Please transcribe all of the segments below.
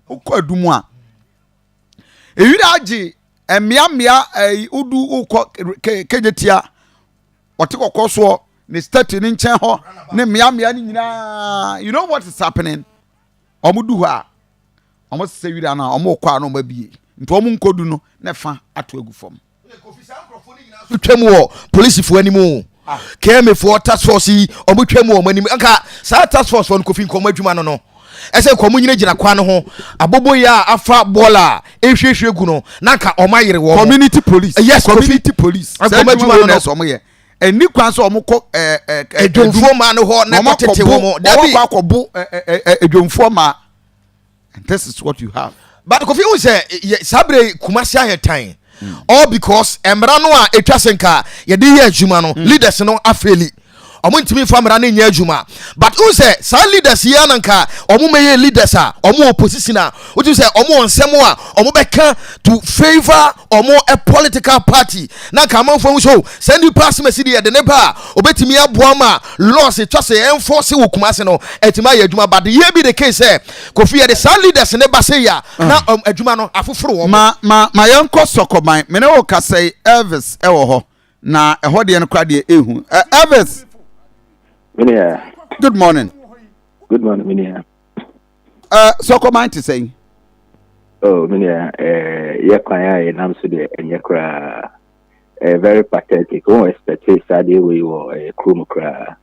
Wokɔ Adum a, ewira agye mmeammea. Ɛyi wodu wokɔ Kejetia, ɔte kɔkɔɔ soɔ ne statue ne nkyɛn hɔ ne mmeammea no nyinaa. You know what is happening? Ɔmo du hɔ a, ɔmo sɛ wira no a ɔmo kɔ a na ɔmo abie, nti ɔmo nkɔdu no na ɛfa ato agu fam. So twam wɔ polisifoɔ anim o, KMA task force yi, ɔmo twam wɔ ɔmo anim. Nka saa task force foɔ no, Kofi, nkɔmɔ adwuma no ɛsɛ nkɔmɔ nyina gyina kwan no ho, abobo yi a afa bɔɔl a ehwiehwie gu no, na nka ɔmo ayere wɔn. Community police. Yes, Kofi. Community police. Nkɔmɔ adwuma no. Na ɛsɛ ɔmo yɛ ɛni kwan sɛ ɔmo kɔ ɛɛ ɛɛ Edwomfoɔ maa no hɔ na ɔmo ɛkɔ tete akɔbo wɔn. ɔmo Dabi. akɔ akɔbo ɛɛ ɛɛ edwomfoɔ maa, and this is what you have. But Kofi, hu sɛ saa bere Kumasi ayɛ tan, all because mmara no a etwa se nka yɛde yɛ adwuma no, leaders no afail. Ɔmo ntumi nfa mmara no nyɛ adwuma. But hu sɛ saa leaders yi ananka ɔmo mɛyɛ leaders a ɔmo wɔ position a wotu sɛ ɔmo wɔ nsɛm a ɔmo bɛka to favour ɔmo a political party, na nka amanfoɔ ho so sɛ nipa asɛm deɛ yɛde ne ba a obetumi aboa ma laws etwa sɛ ɛnfɔ se wɔ Kumasi no ɛtumi ayɛ adwuma. But yɛ bi de case sɛ, Kofi, yɛde saa leaders ne ba se yɛ a na adwuma no afoforo wɔn. Ma yɛnkɔ Sɔkɔban. Mene wo kasa yi, Elvis ɛwɔ hɔ, na ɛhɔ deɛ no kora deɛ ehu. Elvis. Minia. Good morning. Good morning, Minia. Sɔkɔban te sɛn? Oh, Minia, yɛ kwan a yɛnam so deɛ, ɛnyɛ koraa. Very pathetic. Wɔn expect saa deɛ wei wɔ kurom koraa.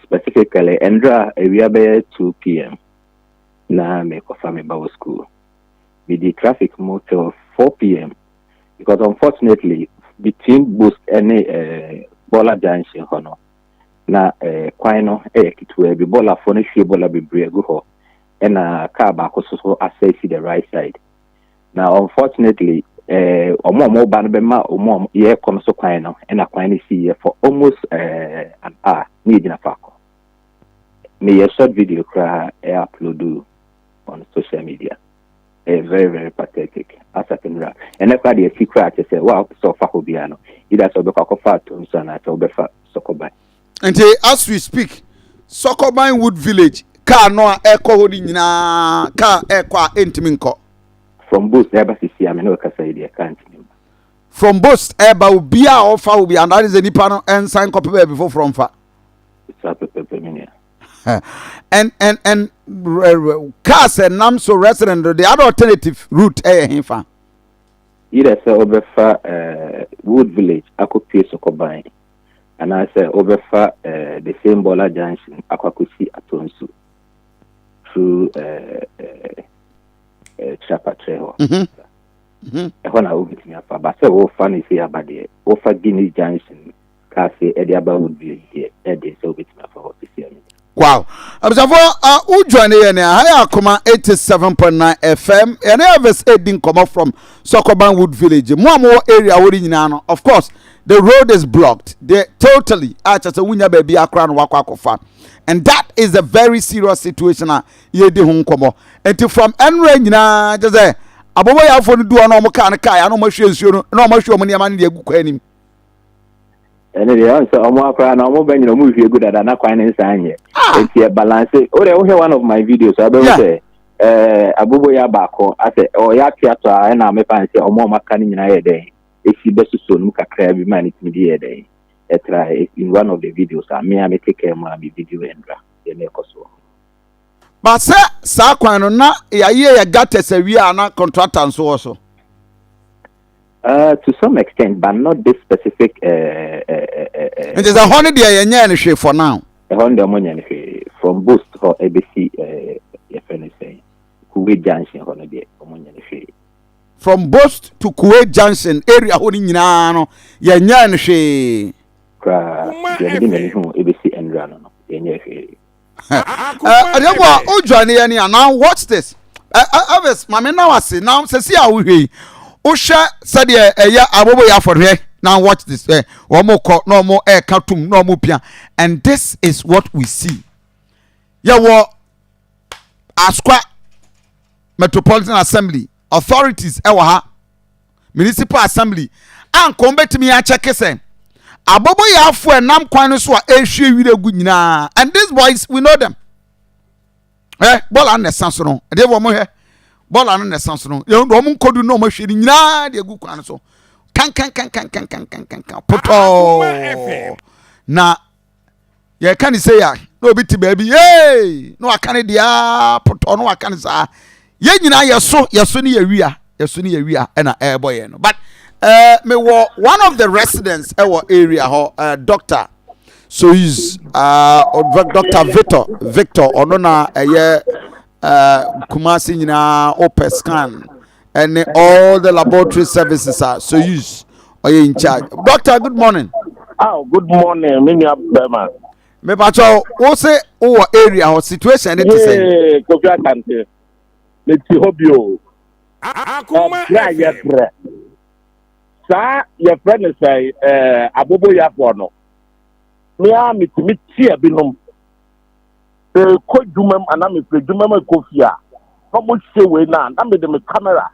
Specifically, ndra awia bɛyɛ 2 p.m. na mekɔfa me ba wɔ school. Medi traffic mu till 4 p.m. because unfortunately between Boost ne Bɔla Junction hɔ no na kwan no yɛ ketewa bi. Bɔlafoɔ no hwie bɔla bebree agu hɔ, ɛna car baako so so asɛe si the right side. Na unfortunately ɔmo a ɔmo ba no bɛma ɔmo a yɛrekɔ no so kwan no, ɛna kwan no si yɛ for almost an hour ne yɛgyina faako. Meyɛ short video koraa ɛ upload on social media. Ɛyɛ very very pathetic asap nwura. Ɛnɛ koraa deɛ, esi koraa kyɛ sɛ wa sɛ ɔfa hɔ biara no, either sɛ ɔbɛkɔ akɔfa atom so anaasɛ ɔbɛfa Sɔkɔban. Nti as we speak, Sɔkɔban Wood Village, car no a ɛkɔ hɔ no nyinaa, car ɛkɔ a ɛntumi nkɔ. From Boost ɛba sisi ame ne wɔkasa yi deɛ, car ntumi mba. From Boost ɛba, obiara a ɔfa wo bi and sɛ nipa no ɛnsan kɔpɛ baabi foforɔ mfa. Saa pɛpɛpɛ, me nua. And cars ɛnam so resident, the other alternative route ɛyɛ hefa? Either sɛ wobɛfa Wood Village akɔpie Sɔkɔban anaasɛ wobɛfa the same Bɔla Junction akɔ akɔsi Atonsu through Kyerɛpatrɛ hɔ. Ɛhɔ na wobɛtumi afa ba. Sɛ wofa no sei aba deɛ, wofa Guinness Junction kaase ɛde aba Wood Village deɛ, ɛde sɛ wobɛtumi afa hɔ sisi ano. Wow, abusuafo, wo join yɛ ne ha yɛ Akoma 87.9 FM. Yɛne Elvis edi nkɔmɔ from Sɔkɔban Wood Village. Mo a mo wɔ area hɔ nyinaa no, of course the road is blocked the totally a kyerɛ sɛ wonya baabi akora no wakɔ akɔfa, and that is a very serious situation a yɛdi ho nkɔmɔ. Nti from ɛnura nyinaa, kyerɛ sɛ abɔbɔyɛafoɔ no du hɔ na ɔmo kaa no kaa ya na ɔmo ahwie nsuo no na ɔmo ahwie ɔmo nneɛma no de agu kwan anim. Ɛne deɛ, ɔn sɛ ɔmo akora na ɔmo bɛ nyina, ɔmo hwie gu dada na kwan ne nsa anyɛ. Eti ɛ balance o de, wohwɛ one of my videos a, wobɛhu sɛ aboboya baako asɛ ɔyɛ ate ato a, ɛna mefa n sɛ ɔmo a ɔmo aka no nyinaa yɛ dɛn esi bɛsoso no mu kakra bi ma ne tumi de yɛ dɛn ɛtra in one of the videos a me a me take care mu a me video ɛndra deɛ na ɛkɔ so. Ba sɛ saa kwan no na yɛayɛ yɛ gutters awie a, na contractor nso wɔ so. To some extent, but not this specific. Nti sɛ hɔ no deɛ, yɛnyɛɛ no hwee for now. Ɛhɔ no deɛ, ɔmo nyɛ no hwee. From Boost hɔ ɛbɛsi yɛfrɛ no sɛn, Kuwait Junction hɔ no deɛ, ɔmo nyɛ no hwee. From Boost to Kuwait Junction area hɔ no nyinaa no, yɛnyɛɛ no hwee. Koraa deɛ, mede m'ani hu ɛbɛsi ɛnra no, yɛnyɛ hwee. Ɛdeɛ a wodwa ne yɛ ne a, now watch this. Elvis, maame na wase now sɛsi a wohwɛ yi, wohwɛ sɛdeɛ ɛyɛ abobo yɛ afɔhwɛ. Now watch this. Wɔn kɔ na wɔn ɛɛka tum na wɔn pia, and this is what we see. Yɛwɔ Asokwa Metropolitan Assembly authorities ɛwɔ ha, Municipal Assembly a nkɔn bɛtumi akyɛke sɛ aboboyaafo ɛnam kwan no so a ɛrehwie wira gu nyinaa, and these boys, we know them. Ɛ bɔɔla no na ɛsa so no, ɛdeɛ wɔn hwɛ bɔɔla no na ɛsa so no, yɛn wɔn nkɔdu na wɔn ahwie no nyinaa de agu kwan no so kankankankankankankankan potɔɔ na yɛka ne sei a na obi te baabi yee na waka ne deɛ potɔɔ na waka ne saa yɛn nyinaa yɛso yɛso ne yɛwia yɛso ne yɛwia ɛna ɛrebɔ yɛn no but ɛɛ uh, mewɔ one of the residents ɛwɔ area hɔ ɛɛ uh, doctor so he's uh, Dr. Victor Victor ɔno na ɛyɛ uh, Kumasi nyinaa opɛ scan ɛne all the laboratory services a so use ɔyɛ in charge doctor good morning. Oh, good morning, me nua bɛrima. Mepakyɛw wo se wowɔ area hɔ situation ne te sɛn. Yee Kofi Asante me ti hɔ bi o. Ɛbrɛ a yɛbrɛ saa yɛfrɛ no sɛ ɛɛ aboboyafoɔ no me ara metumi tia binom mekɔ dwuma mu anaa mefiri dwuma mu kɔ fie a na wɔn hyɛ wei na na mede me camera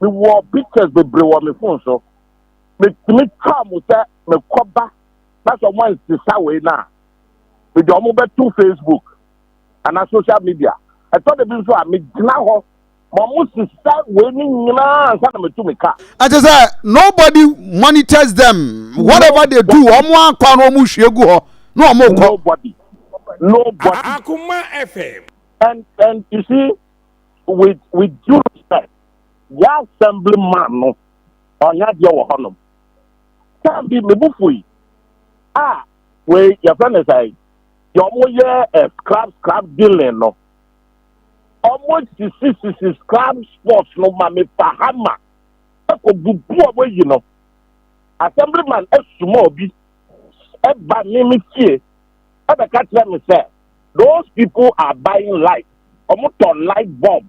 mewɔ pictures bebree wɔ me phone so metumi twa mo sɛ mekɔba na sɛ wɔn ansesa wei na mede wɔn bɛto Facebook anaa social media ɛtɔ da bi nso a megyina hɔ ma ɔmo sisa wei ne nyinaa ansa na metu me ka. Ɛte sɛ nobody monitors them whatever they do ɔmo akɔ na ɔmo hwie gu hɔ na ɔmo kɔ. Nobody nobody. Akuma FM. And you see with due respect yɛ assembly man no ɔnyɛ adeɛ wɔ hɔnom. Time bi me bo fui a wei yɛfrɛ ne sɛ deɛ ɔmo yɛ eh, scrap scrap dealing no. Ɔmo sisi sisi scrap sports no ma me fa hammer ɛkɔ bubu ɔmo ayi no. Assemblyman ɛsoma obi ɛba me me fie ɛbɛka kyerɛ me sɛ those people are buying light. Ɔmo tɔ light bulb,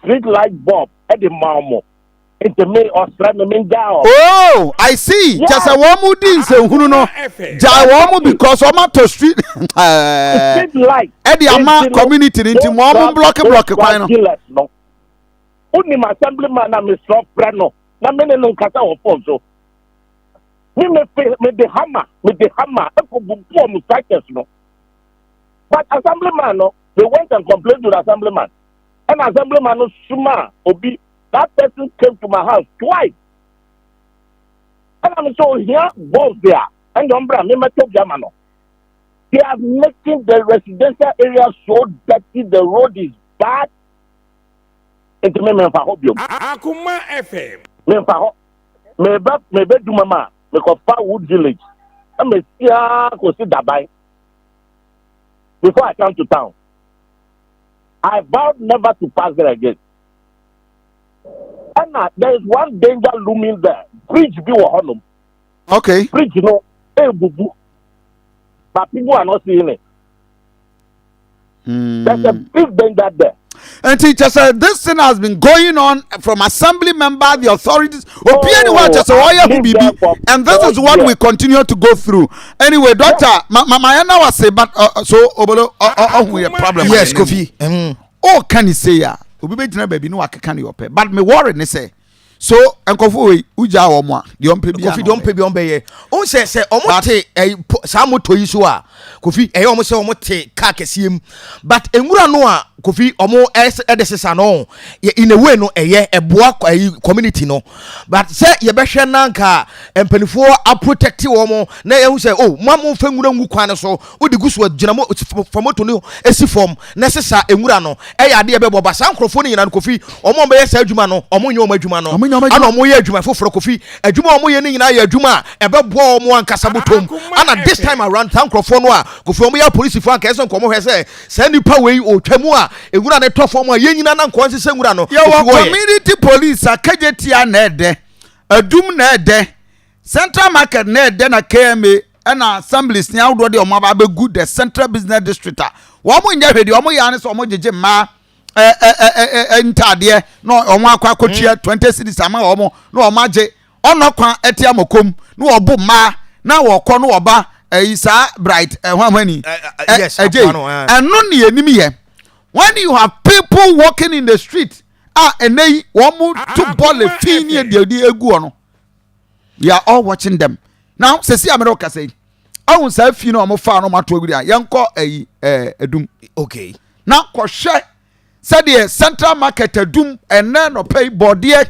street light bulb ɛde ma ɔmo. Nti me ɔsrɛ me me ngyaa ɔmo. Oh, I see. Kyɛ sɛ wɔn mu di nsɛnhunu no gyae wɔn mu because wɔn atɔ street street light ɛde ama community no nti wɔn mu blɔki blɔki kwan no. no. Wonim assemblyman na mesrɛ frɛ no na me ne no nkasa wɔ phone so. Me me fe me de hammer me de hammer ɛkɔ bubu wɔn structures no. But assemblyman no they went and complained to the assemblyman. Ɛna assemblyman no suma obi that person came to my house twice ɛna mi sɛ ohia bulbs a ɛnna ɔmbra mi mɛtɔ bi ama no they are making the residential area so dirty the road is bad nti mi mi nfa hɔ biom. Akuma FM. Mi nfa hɔ meba mebe dwuma mu a mekɔfa wood village ɛna esia kɔsi daban before I come to town I vowed never to pass there again. Ɛna there is one danger looming there. Bridge bi wɔ hɔnom. Okay. Bridge no ebubu. But people are not seeing it. There's a big danger there. Nti kyɛ sɛ this thing has been going on from assembly member the authorities obiara ni hɔ a kyɛ sɛ ɔyɛ ho biribi and this is what we continue to go through anyway doctor ma ma ma yɛn na wase but uh, so obolo ɔhu yɛ problem. Yes Kofi. Ɔka ne sei a obi bɛgyina baabi na wakeka ne ɔpɛ but me worry ne sɛ so nkurɔfoɔ wei wogyaa wɔn a deɛ ɔmpɛ biara kofi deɛ ɔmpɛ biara ɔmbɛyɛ ɔn sɛ sɛ ɔmo te ɛyi saa moto yi so a kofi ɛyɛ ɔmo sɛ ɔmo te kaa kɛseɛ mu but nwura no a kofi ɔmo ɛde sesa no yɛ in a way no ɛyɛ ɛboa ɛyi community no but sɛ yɛbɛhwɛ nanka mpanimfoɔ aprotect wɔn na yɛhu sɛ oh mo a mo nfɛ nwura ngu kwan no so wode gu so a gyina mo fa moto no si fam na sesa nwura no ɛyɛ adeɛ bɛbɔ ba saa nkurɔfoɔ no nyinaa no kofi wɔn a wɔbɛyɛ saa adwuma no wɔn nyɛ wɔn adwuma no ana wɔn yɛ adwuma foforɔ kofi adwuma a wɔn yɛ no nyinaa yɛ adwuma a ɛbɛboa wɔn ankasa bɔtɔm ana this time around saa nkurɔfoɔ no a kofi wɔn yɛ apolisifoɔ anka ɛsɛ nkɔmɔ hwɛ sɛ saa nipa wei ɔtwa mu a nwura no tɔ fam a yɛn nyinaa na nkɔɔ nsesa nwura no yɛwɔ community police akagye tia na ɛdɛ adum na ɛdɛ Central market na ɛdɛ na KMA ɛna assemblies ne ahodoɔ de wɔn aba abɛgu the central business district a wɔn nyɛ hwɛ deɛ wɔn yɛ ano sɛ wɔn gyegye mmaa ɛɛ ɛɛ ntaadeɛ na wɔn akɔ akɔtua 20 cedis ama wɔn na wɔn agye ɔnɔ kwan ɛte amɔkɔm na wɔbo mmaa na wɔkɔ na wɔba ɛyi saa bright ɛhwanhwani ɛgye ɛno ne yɛnim yɛ when you have people walking in the street a ɛnɛ yi wɔn to bɔɔle fi ne deɛ egu hɔ no. We are all watching them. Now, sɛsi a mene ɔkasa yi, ɔhu saa fi no a wɔfa no ato agu a yɛnkɔ ayi ɛɛ adum. Okay. Na kɔhwɛ sɛdeɛ Central Market adum ɛnɛ nɔpɛ yi bɔdeɛ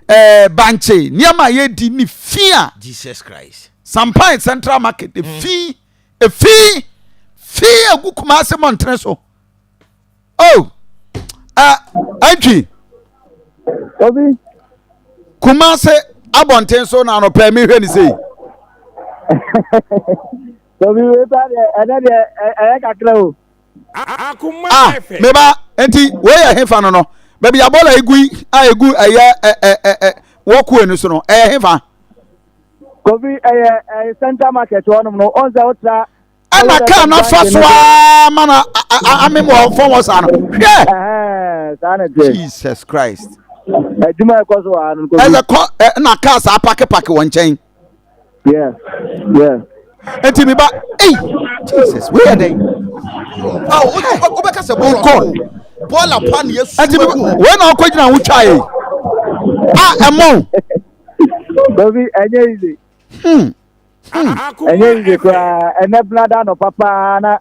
ɛɛ bankye nneɛma a yɛdi ne fi a. Jesus Christ. Sampan Central Market efi efi fi egu Kumasi mmɔntene so. Oh, ɛntwi. Obi. Kumasi abɔnten so na anɔpɛ mi hwɛ ne sei. Obi wei pa deɛ ɛnɛ deɛ ɛyɛ kakra o. Ah, meba nti wei yɛ hefa no no baabi abɔla egu yi a egu ɛyɛ ɛ ɛ ɛ ɛ wɔkue no so no ɛyɛ hefa. Kofi ɛyɛ ɛyɛ central market hɔnom no ɔn sɛ wotra. Ɛna kaa no afa so aa ma na amem wɔ fam hɔ saa no hwɛ. Saa na ɛteɛ. Jesus Christ. Adwuma ɛkɔ so wɔ ha no Kofi. Ɛsɛ kɔ ɛna kaa saa pakepake wɔ nkyɛn. Yeah, yeah. Enti mi ba, ei, Jesus, wei yɛ dɛn? Ah, wobɛka sɛ bɔɔla God. Bɔɔla pa ne yɛsu Enti mi ba, wei na ɔkɔ gyina ho twa yi. Ah, ɛmɔ. Kofi, ɛnyɛ easy. Ɛnyɛ easy koraa. Ɛnɛ blada no papa na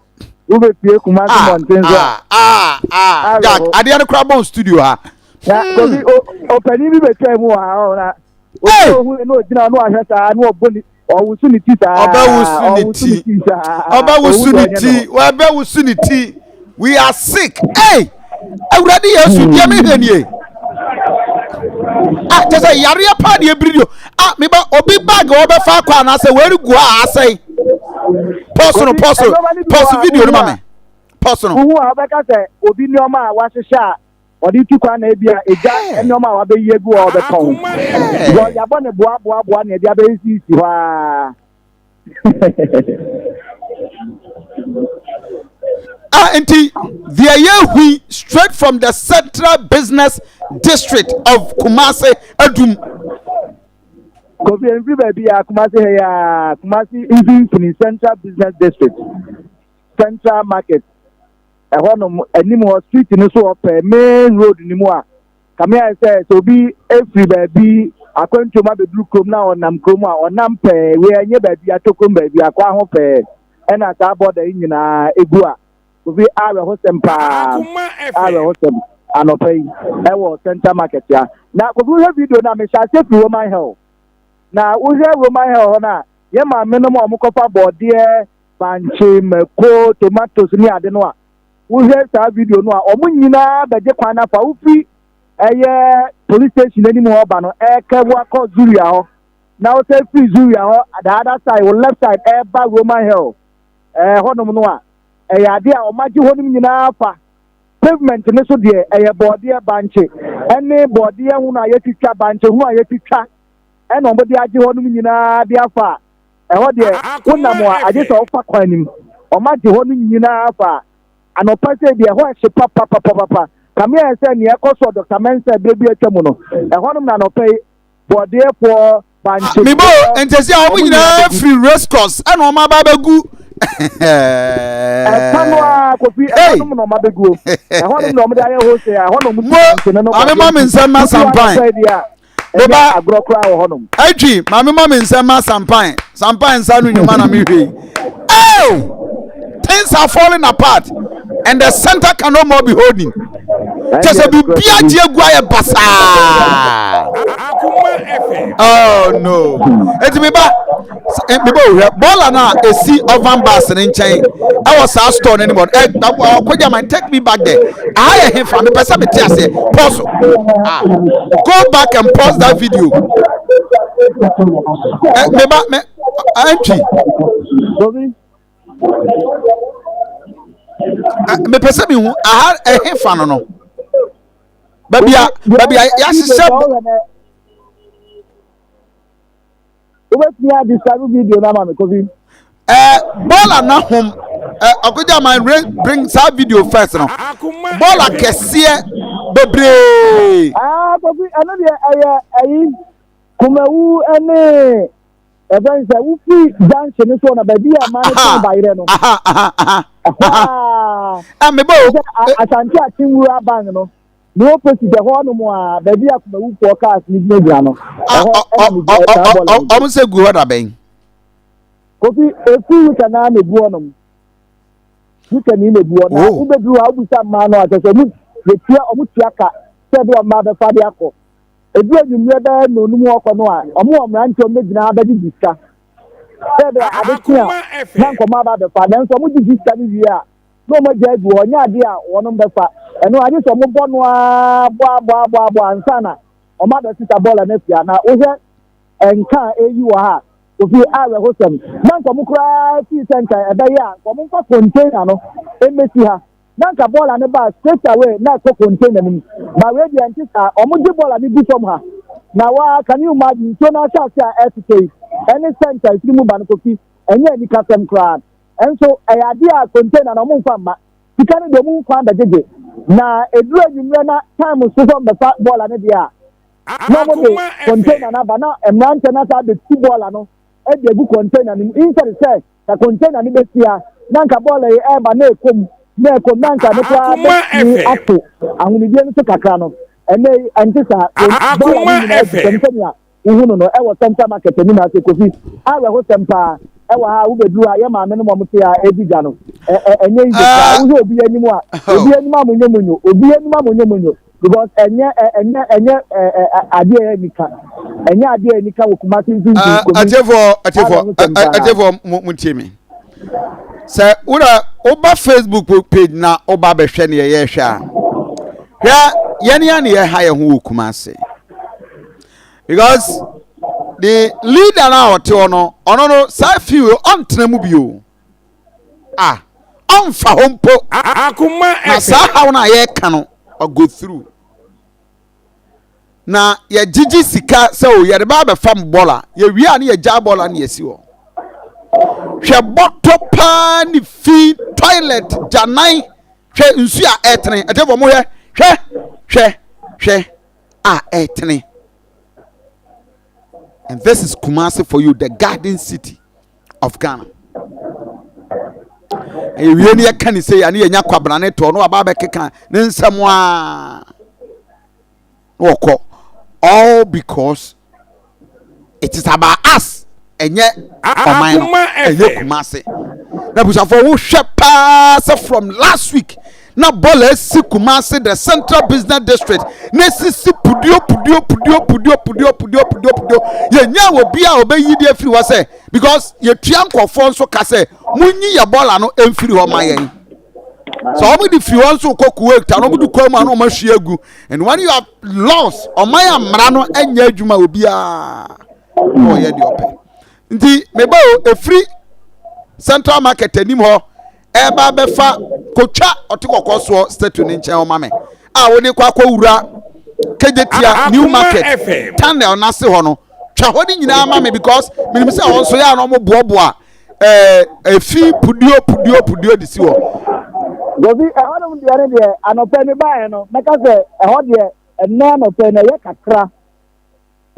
wobɛpie Kumasi Ah, mmɔnten so a. ah, ah, ah, Jack, adeɛ no koraa bɔn studio ha. Na Kofi, ɔpanin bi bɛtwa mu wɔ ha ɔ na Hey! Obi na ogyina na wahwɛ saa na ɔbɔ ne ɔwoso ne ti saa. Ɔbɛwoso ne ti. Ɔbɛwoso ne ti. Ɔbɛwoso ne ti. We are sick. Hey! Awurade Yesu deɛ mi hwɛ nie. Ah, kyɛ sɛ yareɛ paa deɛ ebiri dio. Ah, mi ba obi bag ɔbɛfa akɔ anaasɛ wɔre gu ha asɛe. Pɔs no pɔs pɔs video no ma mi. Pɔs no. Wohu a ɔbɛka sɛ obi nneɛma a wahyehyɛ a ɔde tu kwan na ebi a egya nneɛma a wabɛyi agu hɔ ɔbɛtɔn because yabɔ ne boa boa boa na ɛde abɛsisi hɔ aa. Ah, nti deɛ yɛhui straight from the central business district of Kumasi Adum. Kofi mfiri baabi a Kumasi ha yi a Kumasi mfimfini central business district central market. Ɛhɔnom, anim hɔ, street no so hɔ pɛɛ, main road no mu a, kame ayɛ sɛ sɛ obi firi baabi akwantuom abɛduru kurom na ɔnam kurom a, ɔnam pɛɛ, wei ɛnyɛ baabi, atɔ kurom baabi, akwa ho pɛɛ, ɛna saa bɔda yi nyinaa ɛgu a, obi awerɛhosɛm paa, awerɛhosɛm anɔpa yi ɛwɔ Central Market ya. Na Kofi wohwɛ video no a, mehyɛ aseɛ firi Roman Hell. Na wohwɛ Roman Hell hɔ no a, yɛn maame nom a wɔkɔfa bɔɔdeɛ, bankye, mako, tomatoes ne ade no a, wohwɛ saa video no a, wɔn nyinaa bɛgye kwan no afa. Wofiri ɛyɛ police station anim hɔ ba no, ɛrekɛbo akɔ Zuria hɔ. Na wosɛ firi Zuria hɔ, the other side, wo left side, ɛreba Roman Hill ɛɛ hɔnom no a, ɛyɛ ade a wɔagye hɔnom nyinaa afa. Pavement no so deɛ, ɛyɛ bɔɔdeɛ bankye ɛne bɔɔdeɛ hono a yɛatwitwa, bankye hono a yɛatwitwa ɛna wɔde agye hɔnom nyinaa de afa a, Ɛhɔ deɛ, wonam a, agye sɛ wofa kwan no mu. Wɔagye hɔ no nyinaa afa. Anɔpa sei deɛ, ɛhɔ ɛhye papapapapa. Kame ayɛ sɛ nea ɛkɔ so wɔ Dɔkta Mensah berɛ bi atwa mu no, ɛhɔnom na anɔpa yi, bɔɔdeɛfoɔ, bankyefoɔ, Mebo, nti sɛ wɔn nyinaa firi race course ɛna wɔn aba abɛgu. Ɛfa no ara, Kofi, ɛhɔnom na wɔn abɛguo. Ɛhɔnom na wɔde ayɛ wholesale, ɛhɔ na wɔn tu bankye no no Mo, maame ma me nsɛm ma sampan. Meba agorɔ koraa wɔ hɔnom. Atwi, maame ma me nsɛm ma sampan. Sampan nsa no nnwuma na mehwɛ yi. Hey! Things are falling apart and the center can no more be holding. Kyɛ sɛ biribi agye agu ayɛ basaa. Oh no. Eti me ba, meba ohwɛ bɔɔla no a esi oven bus ne nkyɛn ɛwɔ saa store no anim hɔ ɛ ɔkɔgya man take me back there aha yɛ hefa mepɛ sɛ mete aseɛ pause ah go back and pause that video ɛ meba me ɛntwi mepɛ sɛ mehu aha ɛhefa no no baabi a baabi a yɛahyehyɛ. Wobɛtumi a describe video no ama me Kofi? Eh, bɔɔla na hom eh, ɔkogya man bring saa video first no bɔɔla kɛseɛ bebree. Ah, Kofi ɛno deɛ ɛyɛ ɛyi kumawu ɛne ɛfɛn sɛ wofi junction no so na baabi a ma no tɔn bayerɛ no. Ɛhɔ a. Ɛmebɔ o. Asante Akyinwura bank no. Ne opposite ɛhɔ nom a baabi a kumawufoɔ cars no gyinagyina no ɛhɔ ɛna me gyina saa bɔɔla no. Ɔmo sɛ gu hɔ da bɛn. Kofi efi week anaa na egu hɔ nom. Weekend yi na egu hɔ na wobɛduru hɔ a wobisa mmaa no a kyerɛ sɛ ɔmo yɛtua ɔmo tua ka sɛ ɛbɛyɛ mmaa bɛfa de akɔ. Edu anwummerɛ bɛyɛ nnɔnnum hɔ kɔ no a ɔmo wɔ mmeranteɛ ɔmo bɛgyina ha bɛgyegye sika sɛ ɛbɛyɛ ade kye a na nkɔmɔ aba abɛfa nanso ɔmo gyegye sika no wie a na ɔmo agya agu hɔ nyɛ adeɛ a wɔnom bɛfa ɛno agye sɛ ɔmo bɔ no ara bɔ abɔ abɔ abɔ ansa na ɔmo abɛsesa bɔɔla no afia na wohwɛ nka a ɛreyi wɔ ha a, Kofi awerɛhosɛm. Na nka ɔmo koraa fii sɛ nka ɛbɛyɛ a nka ɔmo mfa container no mmesi ha. Na nka bɔɔla no ba a straight away na ɛkɔ container no mu. But wei deɛ ɛnte saa. Ɔmo gye bɔɔla no gu fam ha. Na waa can you imagine nsuo no ahyɛ ase a ɛretotɔ yi ɛne scent a ɛfiri mu ba no Kofi, ɛnyɛ anikasɛm koraa. Nso ɛyɛ adeɛ a container no ɔmo mfa mma. Sika no deɛ ɔmo hu kwan bɛgyegye. Na ɛduru anwummerɛ na time so sɛ ɔmo bɛfa bɔɔla no deɛ a, na wɔn de container no aba na mmeranteɛ no asa abɛtu bɔɔla no de agu container no mu instead sɛ ka container no bɛsia na nka bɔɔla yi ɛreba na ɛkɔ mu na ɛkɔ mu na nka no koraa bɛtumi ato ahonidie no so kakra no ɛnɛ yi ɛnte saa bɔɔla no nyinaa gu fam sɛnea wohu no no ɛwɔ central market anim ase kofi awerɛhosɛm paa ɛwɔ ha wobɛduru ha yɛ maame no ma ɔmo te ha ɛdi dwa no ɛnyɛ yi koraa wohwɛ obi anim a obi anim amonyomonyo obi anim amonyomonyo because ɛnyɛ ɛnyɛ ɛnyɛ adeɛ yɛ nika ɛnyɛ adeɛ yɛ nika wɔ Kumasi mfimfini komi. Atiefoɔ atiefoɔ atiefoɔ mo mo tie mi sɛ wura woba Facebook page na woba bɛhwɛ ne yɛyɛ hwɛ a hwɛ yɛn yɛn ne yɛ ha yɛn ho wɔ Kumasi because the leader na ɔte hɔ no ɔno no saa fi ɔntena mu bio. a ɔmfa hɔ mpo na saa haw no a yɛreka no ɔgo through na yɛgyegye sika sɛ o yɛde ba abɛfa m bɔla yɛwie a ne yɛgya bɔla ne yɛsi hɔ hwɛ bɔtɔ paa ne fi toilet gyanan hwɛ nsu a ɛtene ɛte fɔ mo hwɛ hwɛ hwɛ hwɛ a ɛtene and this is Kumasi for you the garden city of Ghana. Ewie ne yɛka ne sei a ne yɛnya kwabena ne toɔ na waba abɛkeka ne nsɛm a na wɔkɔ all because it is about us ɛnyɛ ɔman no ɛnyɛ Kumasi na abusuafoɔ wohwɛ paa sɛ from last week na bɔɔla asi Kumasi the central business district na esisi puduo puduo puduo puduo puduo puduo puduo puduo yɛnya wɔ bi a ɔbɛyi de afiri hɔ sɛ because yɛtua nkɔfoɔ nso ka sɛ monyi yɛ bɔɔla no mfiri hɔ ma yɛn sɛ wɔn de firi hɔ nso kɔ Kuwait a wɔn de kɔ mu a na wɔn ahwie agu and when you have lost ɔman amara no nyɛ adwuma obiara na ɔyɛ deɛ ɔpɛ nti meba o efiri central market anim hɔ ɛreba abɛfa kotwa ɔte kɔkɔɔ soɔ statue ne nkyɛn ɔma me a wode kɔ akɔwura kejetia new market tunnel n'ase hɔ no twa hɔ ne nyinaa ma me because menim sɛ wɔn nso yɛ a na wɔn boaboa ɛɛ efi puduo puduo puduo de si hɔ. Gobi ɛhɔnom deɛ no deɛ anɔpɛ mi baeɛ no mɛka sɛ ɛhɔ deɛ ɛnɛ anɔpɛ no ɛyɛ kakra.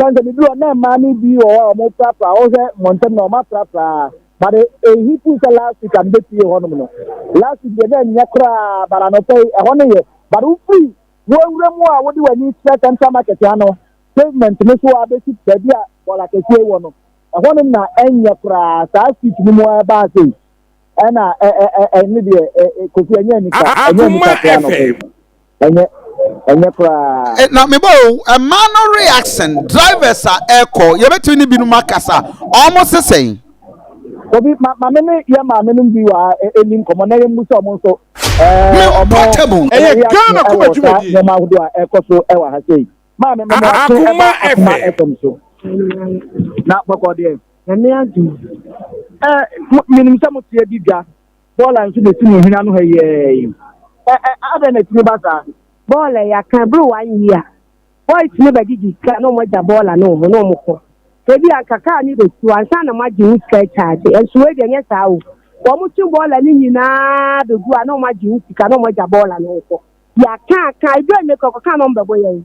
Sɛ sɛ biribi wɔ na mmaa no bi wɔ hɔ a wɔprapra wohwɛ mmɔntam na wɔaprapra but ehi pu sɛ last week a mebɛpie hɔnom no last week deɛ na ɛnyɛ koraa but anɔpa yi ɛhɔ no yɛ but wofiri wɔawura mu a wode w'ani kyerɛ central market ano pavement no so a bɛsi baabi a bɔɔla kɛseɛ wɔ no ɛhɔnom na ɛnyɛ koraa saa street no mu a ɛbaa sei ɛna ɛne deɛ kofi ɛnyɛ anika ɛnyɛ anika koraa anɔpa yi. Ɛnyɛ, ɛnyɛ koraa. Eh, na mebɔ o, ɛmaa no reaction, drivers a ɛkɔ, yɛbɛtumi ne binom akasa, ɔmo sesɛn. Obi, ma maame ne yɛ maame nom bi wɔ ha ɛni nkɔmɔ na yɛn mu sɛ ɔmo nso ɛɛ ɔmo ɛyɛ Ghana kuma ɛwɔ saa dwumadie. nneɛma ahodoɔ a ɛkɔ so ɛwɔ ha sei. Maame mo mo aso Akoma ɛba Akoma FM. FM so. Na bɔkɔ deɛ. Nyame adom. Ɛɛ, menim sɛ mo teɛ di dwa. Bɔɔla nso na esi mo hwene ano ha yi ara yi. Ɛ ɛ adɛn na ɛtumi ba saa? Bɔɔla yi aka bere one year. Boys no bɛgyegye sika na wɔn agya bɔɔla no wɔ hɔ na wɔn kɔ. Ebi anka kaa no bɛsi hɔ ansa na moagye ho sika akyagye. Nso wei deɛ ɛnyɛ saa o. Wɔn twe bɔɔla no nyinaa bɛgu a na wɔn agye ho sika na wɔn agya bɔɔla no kɔ. Yɛaka aka edu a nnɛ kura kɔka na wɔn bɛbɔ yɛn.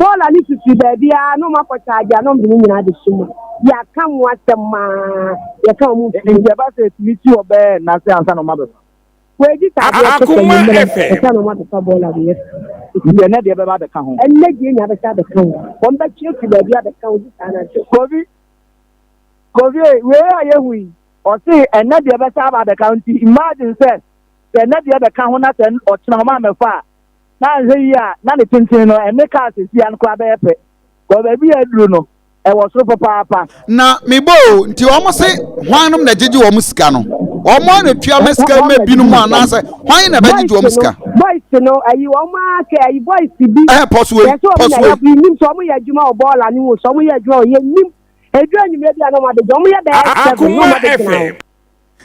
Bɔɔla no fifiri baabi ara na wɔn akɔ kyaagye a na wɔn de ne nyinaa abɛhyɛ mu. Yɛaka ho asɛm aa yɛka wɔn mfiri. Nti ɛba sɛ ɛtumi si hɔ bɛyɛ nna sɛ ansa na wɔn abɛfa. Wɔadi saa adeɛ kɔ sɛ Akoma anwummerɛ FM. ansa na wɔn abɛfa bɔɔla no yɛ. Nti ɛnɛ deɛ bɛba abɛka ho. Ɛnnɛ deɛ nya bɛsa abɛka ho. Wɔn bɛtwe afiri baabi abɛka ho gye saa anadwo. Kofi, Kofi ei, wei a yɛhu yi, ɔse ɛnɛ deɛ bɛsa aba abɛka ho nti imagine sɛ. Sɛ ɛnnɛ deɛ bɛka ho na sɛ ɔkyena wɔn ammɛfa a, na anhwɛ yie a na ne tenten no ɛne kaa sesia no koraa bɛyɛ pɛ. Kɔ baabi a aduru no, ɛwɔ soro papaapa. Na mebɔ o, nti wɔn se hwannom na gyegye wɔn sika no? Wɔn a na tua ma sika ma binom anaasɛ hwan na bɛgyegye wɔn sika? Boys no, ayi wɔn a kɛ ayi boys bi. Ɛhɛ pɔsoe, Yɛ sɛ wɔn na pɔsoe. yɛ nim sɛ wɔn yɛ adwuma wɔ bɔɔla no mu, sɛ wɔn yɛ adwuma wɔ yɛ nim. Edu anwummerɛ bi a na wɔn abɛgye, wɔn yɛ bɛyɛ seven na wɔn abɛgyina hɔ.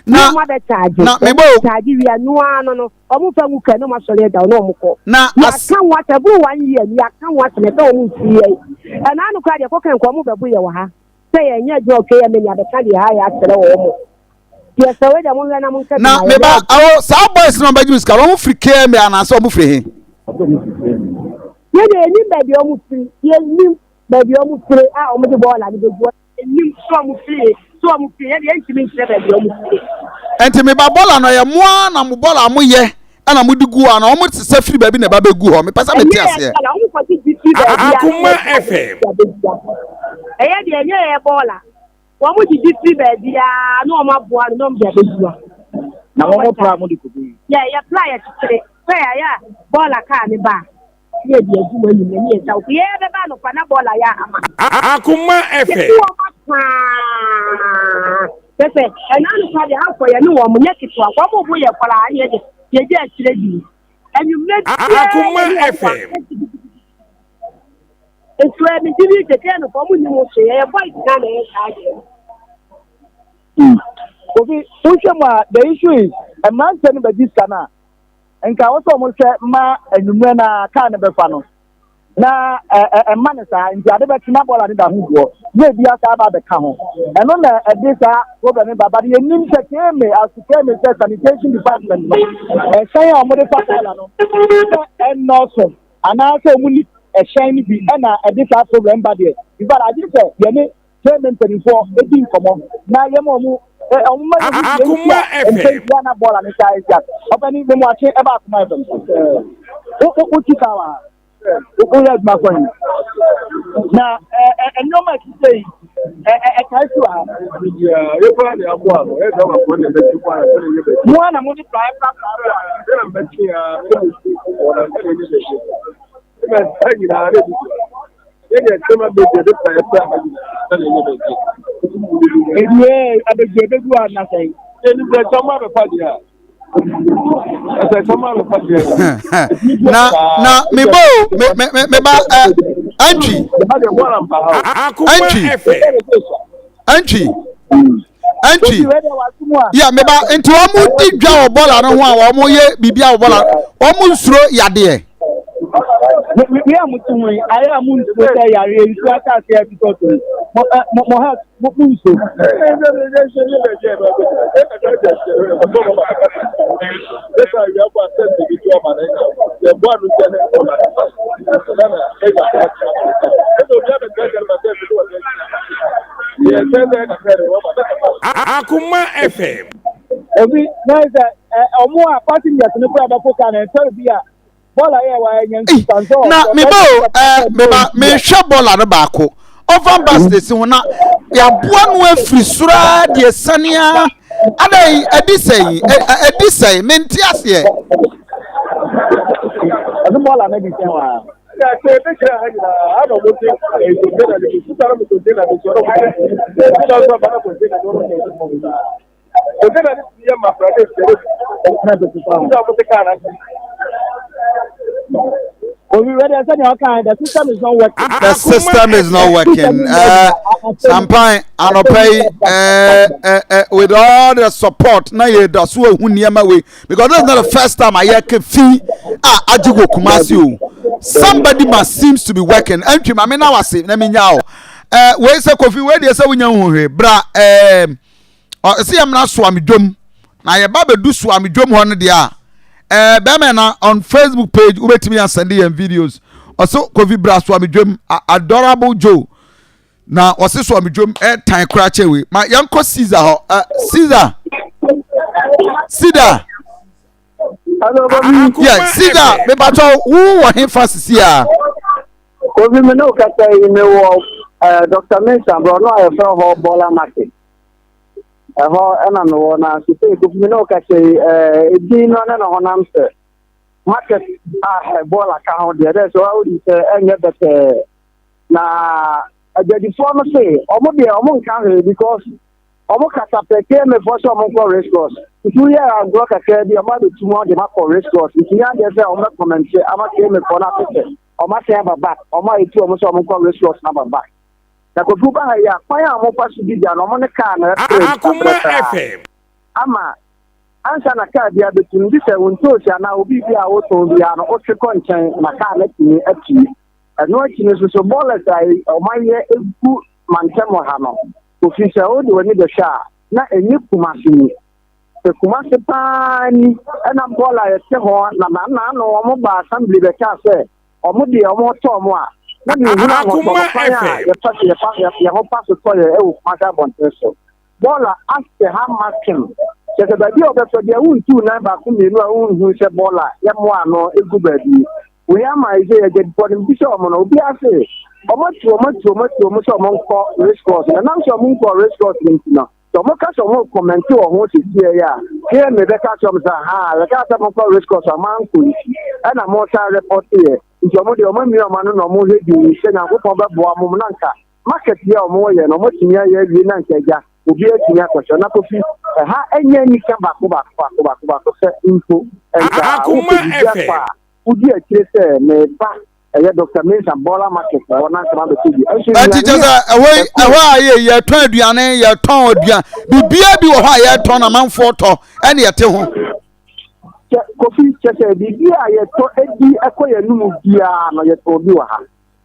Na na wɔn abɛ kyaagye na mebɔ o. Kyaagye wia noa no no wɔn fa ngu kɛ na wɔn asɔre agya na wɔn kɔ. Na as. Yɛaka ho asɛm ɛboro one year ni yɛaka ho asɛm ɛsɛ wɔn nsi yɛ ɛna ano koraa deɛ kɔkɛ nka wɔn bɛbo yɛ wɔ ha sɛ yɛn nyɛ adwuma ɔkɛ yɛ mɛ ni abɛka deɛ ha yɛ akyerɛ wɔn deɛ sɛ wei deɛ mo nwɛ na mo nka bi Na ma yɛ meba bɛyɛ. awo saa boys na wɔn bɛgye mi sika wɔn firi KMA anaasɛ wɔn firi he? Yɛ deɛ yɛnim baabi a wɔn firi yɛnim baabi a wɔn firi a wɔn de bɔɔla no bɛgu Nnim sɛ ɔmo firi sɛ ɔmo firi yɛ deɛ yɛntumi nkyerɛ baabi a ɔmo firi. Nti me ba bɔla no ɛyɛ mo ara na mo bɔla a mo yɛ ɛna mo de gu hɔ ana ɔmo sesa firi baabi na ɛba bɛ gu hɔ mepɛ sɛ me te aseɛ. Ɛnyɛ yɛ bɔla ɔmo kɔ gye firi baabi a na Akoma wɔde aba FM. abɛdua. Ɛyɛ deɛ ɛnyɛ yɛ bɔla wɔn gyegye firi baabi a na wɔn aboa no na wɔn de abɛdua. Na wɔn pra mo de kɔgu yi. Yɛ yɛ pra yɛ kyekyere sɛ yɛayɛ a bɔla kaa ne ba a. Ne yɛde agu hɔ anwummerɛ ne yɛgya wo yɛ bɛba anɔpa na bɔɔla yɛ ama. Akoma FM. Yɛte wɔn paa kyɛ sɛ ɛna anɔpa deɛ afɔ yɛ ne wɔn nyɛ ketewa wɔn bo yɛ koraa ne yɛde yɛgya akyerɛ di anwummerɛ biara Akoma yɛne wɔn FM. Nso ɛmi di bi tete anɔpa wɔn nni ho so yɛyɛ boys na na ɛyɛ saa deɛ. Kofi, wohwɛ mu a, the issue is mmeranteɛ no bɛgye sika no a, nka wɔ sɛ wɔhwɛ ma anwummerɛ no a kaa no bɛfa no na ɛmma no saa nti ade bɛkye na bɔɔla no da ho guɔ na ebi asa aba abɛka ho ɛno na ɛde saa problem no ba but yɛnim sɛ KMA as to KMA sɛ sanitation department no ɛhyɛn a wɔde fa bɔɔla no sɛ ɛnnɔɔso anaasɛ wɔn ni ɛhyɛn no bi ɛna ɛde saa problem ba deɛ in fact agye sɛ yɛne German mpanimfoɔ di nkɔmmɔ na yɛma wɔn wɔn ma yɛhu deɛ nti a mpɛn pii a na bɔɔla no taa asia. Ɔpɛni memu akye ɛba Akoma FM so. Wo wo wo ti kaa wɔ ha. Woyɛ adwuma kɔ yi. Na nneɛma a ɛte sɛ yi ɛtae si wɔ ha. Mo a na mo de praeɛ prapra Ewie abegu ebegu a na sɛn. Na na me bo me me me me ba ɛ antwi antwi antwi antwi yɛ me ba nti wɔn di dwa wɔ bɔɔla no ho a wɔn yɛ biribi a wɔ bɔɔla wɔn nsuro yadeɛ. Me a mote ho yi, ayɛ a monsuo sɛ yareɛ nsuo asase a ɛtotɔtɔ yi, mo ɛ mo mo health mo mo nsuo. Akoma FM. Obi na sɛ ɔmo a passengers no kura bɛfo kaa na ɛtɔre bi a bɔɔla yɛ wa ɛnya nsusuanso na meba o ɛɛ meba mehwɛ bɔɔla no baako ɔvan bus de si ho na yɛaboa no afiri soro ara deɛ sani ara adan ɛdi sɛn ɛdi sɛn mente aseɛ. ɛno bɔɔla no di sɛn wa. Obi wɛ dɛ sɛnea ɔka the system is not working. The system is not working. Sampan anɔpa yi uh, uh, uh, with all the support na yɛ da so ehu nneɛma wei because this is not the first time ayɛ ke fi a agye wɔ Kumasi o. Somebody must seems to be working. Ɛntwi maame na wase na mi nya o. Wei sɛ Kofi wei deɛ sɛ wonya nhu hwee bra ɛɛ. Ɔsɛ yɛmmra Soamedwom na yɛba bɛdu Soamedwom hɔ no deɛ a ɛɛ bɛrima na on Facebook page wobɛtumi asɛnde yɛn videos ɔsɛ Kofi bra Soamedwom adorable Joe na ɔsɛ Soamedwom ɛtan koraa kyɛ wei ma yɛnkɔ Caesar hɔ ɛ Caesar Cedar yɛ Caesar mebatɔ wo wɔ he fa sisi a. Kofi me ne wo kasa yi mewɔ eh, Dr. Mensah borɔno a yɛfrɛ hɔ Bɔla Market. Ɛhɔ na mewɔ na sesei Kofi me ne wo kasa yi ɛɛ edin no ne ne honam sɛ market a bɔɔla ka ho deɛ dɛ sɛ wonim sɛ ɛnyɛ bɛtɛɛ na adwadifoɔ no se ɔmo deɛ ɔmo nka hwee because ɔmo kasa pɛ KMA foɔ sɛ ɔmo nkɔ race course nti woyɛ agorɔ kakraa bi ɔmo abɛtu mu ɔde makɔ race course nti nyɛ adeɛ sɛ ɔmo bɛkɔmɛnte ama KMA foɔ no ate sɛ ɔmo asan aba back ɔmo a ɛtu ɔmo sɛ ɔmo nkɔ race course no aba back. Na Kofi woba ha yi a, kwan a wɔfa so di dwa no, wɔn ne kaa na ɛpere Akoma nsabrɛ saa. FM. Ama ansa na kaa bi abɛtu no, gye sɛ wo ntoosi anaa wo biribi a wotɔn biara no, wotwe kɔ nkyɛn na kaa no atumi apue. Ɛno akyi no nso so, bɔɔlɛs a wɔayɛ gu mantam ha no, Kofi sɛ wode w'ani bɛhwɛ a, na ɛnyɛ Kumasi ni. Sɛ Kumasi paa ni, ɛna bɔɔl a yɛte hɔ na naano wɔn baa assembly bɛkaa sɛ Wɔn deɛ wɔn tɔ wɔn a, na menhunu ahotɔ no kwan a yɛfa so yɛfa yɛn ho fa so tɔ yɛ wɔ Kumasi abɔnten so. Bɔɔla ahyɛ ha ma kem. Kyerɛ sɛ baabi a wɔbɛtɔ deɛ wontuu nan baako mmienu a wonhunu sɛ bɔɔla yɛmmoa ano gu baabi. Wei ama ɛsɛ yɛgyadifoɔ no mebisa wɔn no obiara se wɔn atu wɔn atu wɔn atu wɔn sɛ wɔn nkɔ race course na nam sɛ wɔn nkɔ race course no nti no Sɛ wɔka sɛ wɔrekɔmɛnte wɔ ho sesiei a, KMA bɛka akyerɛ wɔn sɛ, Ahaa, yɛkaa sɛ monkɔ race course a moankɔ nti, ɛna moresan repɔte yɛ. Nti wɔn deɛ wɔamia wɔn ano na wɔrehwɛ dinn sɛ Nyankopɔn bɛboa wɔn na anka market yi a wɔreyɛ no wɔatumi ayɛ awie na anka agya obiara atumi akɔhwɛ. Na Kofi, ɛha ɛnyɛ anika baako baako baako baako baako sɛ mpo nka wopɛ Akoma biribi atɔ FM. a, wodi akyire sɛ meba ɛyɛ Dr. Mensah Bɔla Market wɔ n'asɛm abɛtɔ bi. Ɛnso Ɛnti kyɛ nnuane sɛ a ɛhɔ yi ɛkɔ ɛhɔ a yɛ yɛtɔn aduane yɛtɔn aduan biribiara bi wɔ hɔ a yɛtɔn amanfoɔ tɔ ɛne ɛte ho. Kyɛ Kofi kyɛ sɛ biribi a yɛtɔ edi ɛkɔ yɛn anum biara no yɛtɔn bi wɔ ha.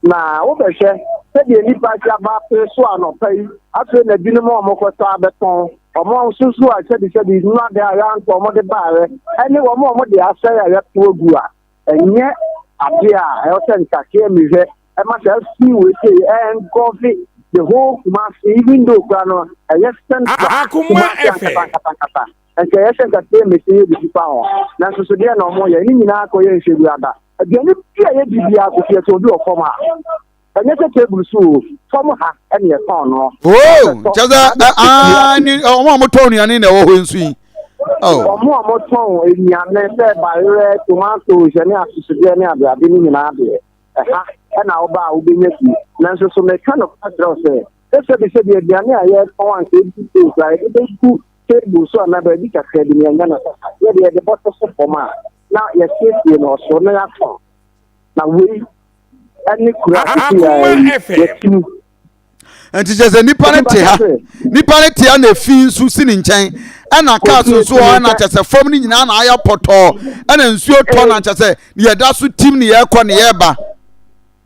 Na wobɛhwɛ sɛdeɛ nnipa asi aba apere so anɔpa yi afei na binom a wɔkɔtɔ abɛtɔn wɔn nso so a sɛbisɛbi nnura a yɛantɔ wɔn de baeɛ ɛne wɔn a wɔde asɛe a yɛato agu a Ɛnyɛ adeɛ a ɛwɔ sɛ ntakeɛ mehwɛ ɛma saa fi wei sei ɛngɔve the whole Kumasi even though kura no ɛyɛ central Kumasi ankasa ankasa ankasa nka ɛyɛ sɛ ntakeɛ mesi yɛ biribi fa ho nanso so deɛ na ɔmo yɛ ne nyinaa kɔyɛ nhwɛ aba aduane bi a yɛdi biara kofi ɛsɛ obi wɔ fam ha. Ɛnyɛ sɛ table so o, fam ha ɛna yɛtɔn no. Oo, kyɛ sɛ aa ni wɔn a wɔtɔn nnuane na ɛwɔ hɔ nso yi. Wɔn a wɔtɔn nnuane sɛ bayerɛ, tomatoes ne atosodeɛ ne adeade no nyinaa deɛ, ɛha ɛna woba a wobɛnya bi. Nanso so meka nokorɛ kyerɛ wo sɛ, sɛ sɛbisɛbi aduane a yɛtɔn anka ɛdi table a yɛde bɛgu table so anaa baabi kakra bi no yɛnyɛ no saa. Yɛde yɛde bɔtɔ so fam a na yɛasiesie no ɔsoro na yɛatɔn. Na wei ɛne kura tete a yɛte mu. nti kyerɛ sɛ nipa no te ha nipa no te ha na efi nso si ne nkyɛn ɛna cars nso hɔ ɛna kyerɛ sɛ fam no nyinaa na ayɛ pɔtɔɔ ɛna nsuo tɔ na kyerɛ sɛ yɛda so tim ne yɛkɔ ne yɛba.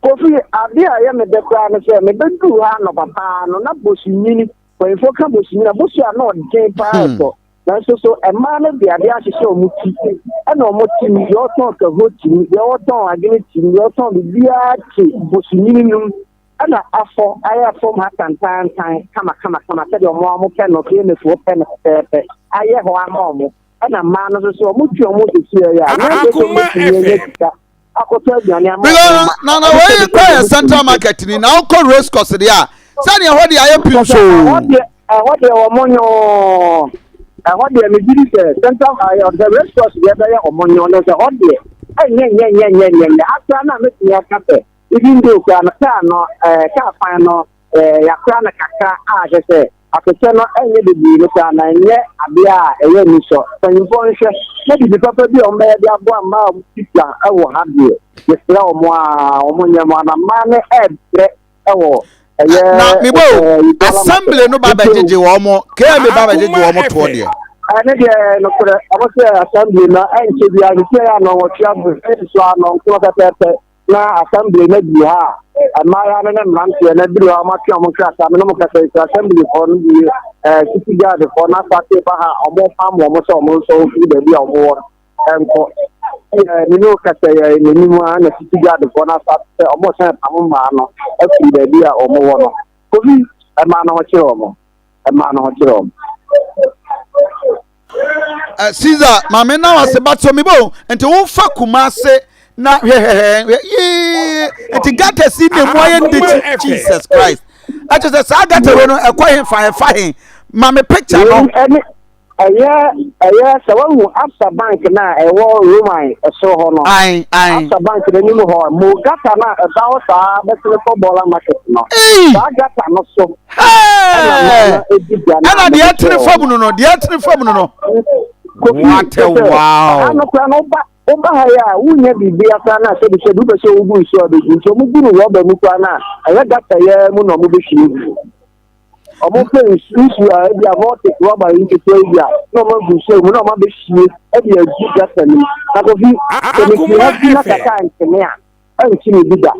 Kofi ade a ɛyɛ me dɛ koraa ne sɛ mebɛduu ha anɔpa paa no na bosu nyini mpanyinfoɔ ka bosu nyini a bosu a na ɔden paa ɛtɔ. Nanso so mmaa no de adeɛ ahyehyɛ wɔn ti ɛna wɔn te mu, deɛ ɔtɔn kaho te mu, deɛ ɔtɔn adwene te mu, deɛ ɔtɔn biribiara te bosunyini no mu ɛna afɔ ayɛ fam ha tantaantan kama kama kama sɛdeɛ wɔn a wɔpɛ no KMFoɔ pɛ no pɛpɛɛpɛ ayɛ hɔ ama wɔn ɛna mmaa no nso so wɔn twe wɔn sisi ɛyɛ a nyɛ sɛ wɔn bɛtumi anya sika akɔtɔ aduane ama wɔn mma. Na na wɔyi kɔ yɛ central market ni na ɔkɔ race course deɛ a sɛdeɛ ɛhɔ deɛ ayɛ pim so. Ɛhɔ deɛ ɛhɔ deɛ wɔn nyoo ɛhɔ deɛ megye di sɛ central ayɛ ɔsɛ race course deɛ bɛyɛ wɔn nyoo no sɛ ɛhɔ deɛ ɛnyɛ nyɛ nyɛ nyɛ nyɛ nyɛ akora na mɛtumi aka sɛ even though kora no kaa no ɛɛ kaa kwan no ɛɛ yakora no kakra a kyɛ sɛ Akɔkyɛ no nyɛ bebree no koraa na ɛnyɛ adeɛ a ɛyɛ anisɔ. Mpanyinfoɔ nhwɛ na biribi papa bi a wɔbɛyɛ de aboa mmaa a wɔdi dwa wɔ ha deɛ, mesrɛ wɔn a wɔnyɛ mmoa na mmaa no ɛrebrɛ wɔ ɛyɛ Na mebɔ o, assembly no ba bɛgyegye wɔn mo, KMA ba bɛgyegye wɔn mo toɔ deɛ. Ɛne deɛ nokorɛ, wɔn sɛ assembly no ɛnkyɛ biara, sisi ɛyɛ anɔnwɔtwe abere, ɛnso anɔnkono pɛpɛɛpɛ. Na assembly no aduru ha a, mmaayewa no ne mmeranteɛ no aduru ha, wɔatwe wɔn nkrataa, me ne mo kasa yi sɛ assemblyfoɔ no bi, eh, city guardfoɔ no asate ba ha a, wɔpam wɔn sɛ wɔn nso mfiri baabi a wɔwɔ no nkɔ. Eh, me ne wo kasa yi, eh, n'anim a na city guardfoɔ no asate sɛ wɔsan pam mmaa no afiri baabi a wɔwɔ no. Kofi, mmaa no ho kyerɛ wɔn, mmaa no ho kyerɛ wɔn. Eh, Caesar, maame na wase but so mebo nti wofa Kumase na hwɛhwɛhwɛ yee nti gata si na mu ayɛ ndekyi Jesus Christ ɛkyɛ sɛ saa gata wei no ɛkɔ he fa ɛfa he Ma me picture no. Ɛne ɛyɛ ɛyɛ sɛ wahu Absa Bank na ɛwɔ Roman ɛsoro hɔ no. Ayi ayi. Absa Bank n'anim hɔ mo gata na ɛda hɔ saa bɛsene kɔ bɔɔla market no. Saa gata no so. Ɛna deɛ ɛtene fam no no deɛ ɛtene fam no no. What a wow. Ano kora no ba woba ha yi a wonya biribi akora no a sɛbisɛbi wopɛ sɛ wogu nsuo a bɛgu nti ɔmo gu no rɔba mu koraa no a ɛyɛ gata yɛ mu na ɔmo bɛhwie gu. Ɔmo pɛ nsuo a ebi a voltic rɔba yi nketewa yi bi a na ɔmo agu nsuo mu na ɔmo abɛhwie ɛde agu gata no mu. Na kofi sɛ mefiri ha bi na kata ntene a ɛnte me bi da.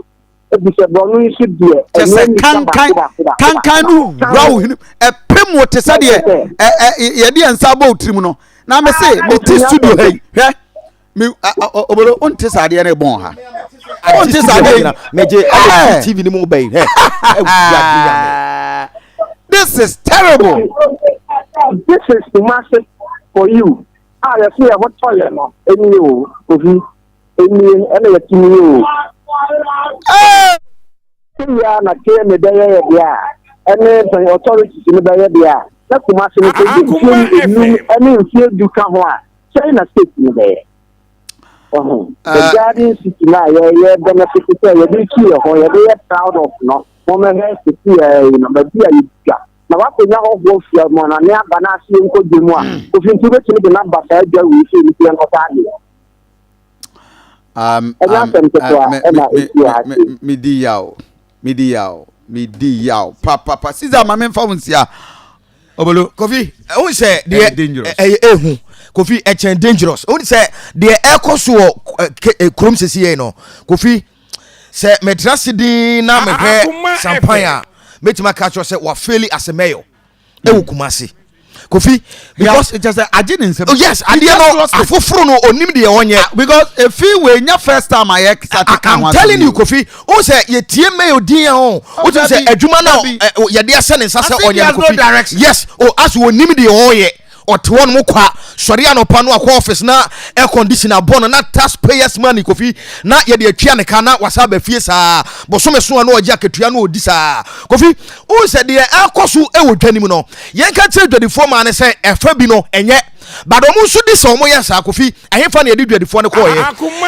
Ebi sɛ borɔno yi so deɛ kyɛ sɛ kankan kankan no wura wo hwene ɛpem wo te sɛ deɛ yɛde yɛn nsa bɔ wo tirim no na me se mete studio ha yi hwɛ me obolo wonte saa adeɛ no ɛbɔn ha wonte saa adeɛ yi megye ɛwɔ tv no mu bɛyi hɛ this is terrible this is Kumasi for you a yɛso yɛ ho tɔ yɛ no ɛnie o kofi Enie ɛna yɛtumi yɛ o. Sɛ yia na KMA bɛyɛ yɛ deɛ a, ɛne mpɛn authorities no bɛyɛ deɛ a, na Kumasi no sɛ di mfie enum ɛne mfie du ka ho a, sɛn na state no bɛyɛ? Ɔho, the garden city no a yɛyɛ benefit sɛ yɛde tu yɛ ho, yɛde yɛ proud of no, wɔmɛhwɛ sisi yɛ yi no, baabi a yɛdwa. Na wakɔnya hɔhoɔ firi amɔnane aba na ase yɛnkɔ dwa mu a, Kofi nti wobɛtumi de no aba saa dwa wei sɛ nti yɛnkɔtɔ adeɛ. Ɛnyɛ asɛm ketewa ɛna ɛsi wɔ ha sei. Medi yaw, medi yaw, medi yaw papapa. Caesar ma memfa wo nsia. Obolo. Kofi, ɛhu sɛ deɛ ɛyɛ ehu. Kofi ɛkyɛn dangerous. Ɛhu sɛ deɛ ɛkɔ so wɔ kurom sisi yɛ no. Kofi, sɛ mɛtena se din na mehwɛ sampan a, mɛtumi aka kyerɛ sɛ wafeli as a mayor. ɛwɔ Kumasi Kofi because kyɛ sɛ agye ne nsam. Oh, yes adeɛ no afoforo no onim deɛ ɔnyɛ. Ah, because efi wei nya first time ayɛ sate ka ho I'm telling you Kofi o sɛ yɛtie mayor din a o o ti sɛ adwuma na yɛde ahyɛ ne nsa sɛ ɔnyɛ no Kofi yes o as onim deɛ ɔyɛ ɔte hɔ nom kwa sɔre anɔpa no akɔ office na air condition abɔ no na tax payers money kofi na yɛde atua ne ka na wasa aba fie saa bosome so a na ɔgye akatua na ɔdi saa kofi wohu sɛ deɛ ɛkɔ so wɔ dwa no mu no yɛnka kyerɛ dwadifoɔ maa no sɛ ɛfa bi no ɛnyɛ but ɔmo nso di sɛ ɔmo yɛ saa kofi ɛhefa na yɛde dwadifoɔ no kɔɔyɛ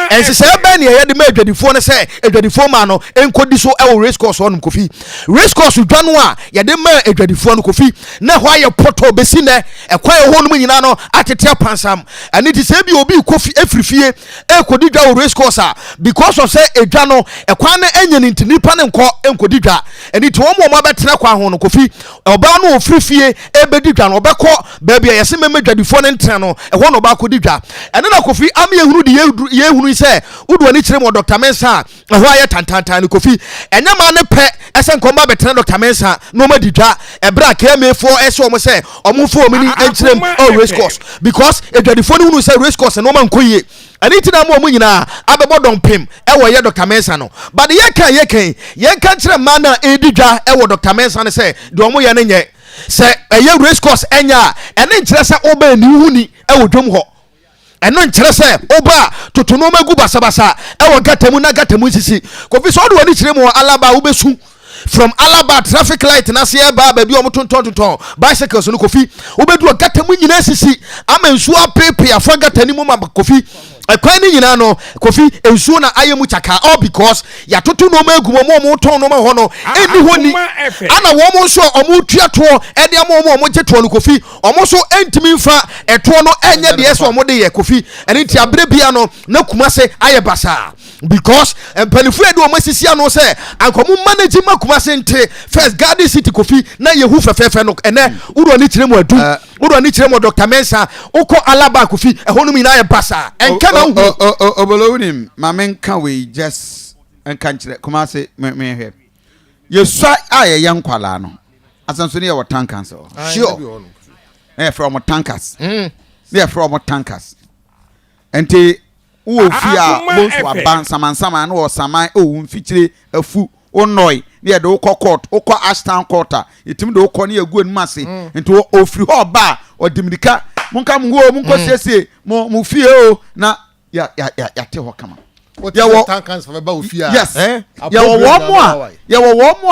nhyehyɛeɛ bɛn na yɛde ma adwadifoɔ no sɛ adwadifoɔ maa no nkɔdi so ɛwɔ race course hɔnom kofi race course dwa no a yɛde ma adwadifoɔ no kofi na ɛhɔ ayɛ pɔtɔ bɛsi nɛ ɛkwan ɛhɔ nom nyinaa no atete apansam ɛne ti sɛ ebi obi kɔ efiri fie ɛkɔdi dwa wɔ race course a because of sɛ edwa no ɛkwan no ɛnyɛ ne nti nipa no nkɔ nkɔdi dwa ɛne ti wɔn wɔn abɛtena kwan ho no kofi ɔbaa no ofiri fie ɛbɛdi dwa no ɔbɛkɔ baabi a yɛsɛ mɛmɛ dwadifoɔ no ntena no ɛhɔ na ɔbaa kɔdi dwa ɛne na kofi ama yɛhunu de yɛhunu sɛ wodu ani kyerɛ mu wɔ Dr. Mensah ɛhɔ ayɛ tantantan no kofi ɛnyɛ maa ne pɛ ɛsɛ nkɔm ba bɛtena Dr. Mensah na ɔma di dwa ɛberɛ a KMA foɔ ɛsɛ wɔn sɛ ɔmo mfa wɔn ani nkyerɛ mu ɔ race course because adwadifoɔ no hunu sɛ race course nneɛma nkɔ yie ɛne nti na ama wɔn nyinaa abɛbɔ dɔmpem ɛwɔ yɛ Dr. Mensah no but yɛka yɛka yɛnka nkyerɛ mmaa no a ɛredi dwa ɛwɔ Dr. Mensah no sɛ deɛ wɔn yɛ no nyɛ sɛ ɛyɛ race course ɛnyɛ a ɛne nkyerɛ sɛ wobɛn ne wo ho ni ɛwɔ dwam hɔ Ɛno nkyerɛ sɛ woba a, toto nneɛma gu basabasa wɔ gata mu na gata mu nsisi. Kofi, sɛ wode w'ani kyerɛ mu wɔ Alaba a, wobɛsu. From Alaba traffic light no ase ɛba baabi a wɔtontɔn tontɔn bicycles no, Kofi, wobɛduru gata mu nyinaa sisi ama nsuo apeepee afa gata no mu ma Kofi. Ɛkwan no nyinaa no, Kofi, nsuo na ayɛ mu kyakaa all because yɛatoto nneɛma agu mu, wɔn a wɔtɔn nneɛma hɔ no ɛnni hɔ ni. Ana wɔn nso a wɔtua toɔ ɛde ama wɔn a wɔgye toɔ no, Kofi, Wɔn nso ntumi nfa ɛtoɔ no ɛnyɛ deɛ ɛsɛ wɔn de yɛ kofi ɛne nti abere bia no na Kumase ayɛ basaa because mpanimfoɔ yɛ de wɔn asisi ano sɛ anka wɔn manage ma Kumase nte first Garden City kofi na yɛhu fɛfɛɛfɛ no ɛnɛ wodɔ ne kyerɛ mu adu wodɔ ne kyerɛ mu Dr. Mensah wokɔ Alaba kofi ɛhɔ nom nyinaa yɛ basaa ɛnka na wohu. Obolo wonim ma menka wei just nka nkyerɛ Kumase mehwɛ Yɛsua a yɛyɛ nkwalaa no, asanso ne yɛwɔ tankers wɔ hɔ. Sure. Na yɛfrɛ wɔn tankers. Mm. Ne yɛfrɛ wɔn tankers. Nti wowɔ fie a bonsu aba nsamansaman na wɔsaman ɛwɔ mfikyire afu wonɔe ne yɛde wokɔ court wokɔ ashtown court a yɛtumi de wokɔ ne yɛgu anim ase mm. nti ofiri hɔ ɔba a ɔde mirika monka mo ho o monkɔ mm. siesie mo mo fie o na ya ya ya yɛate hɔ kama. Yɛwɔ yes yɛwɔ wɔn mo a yɛwɔ wɔn mo a.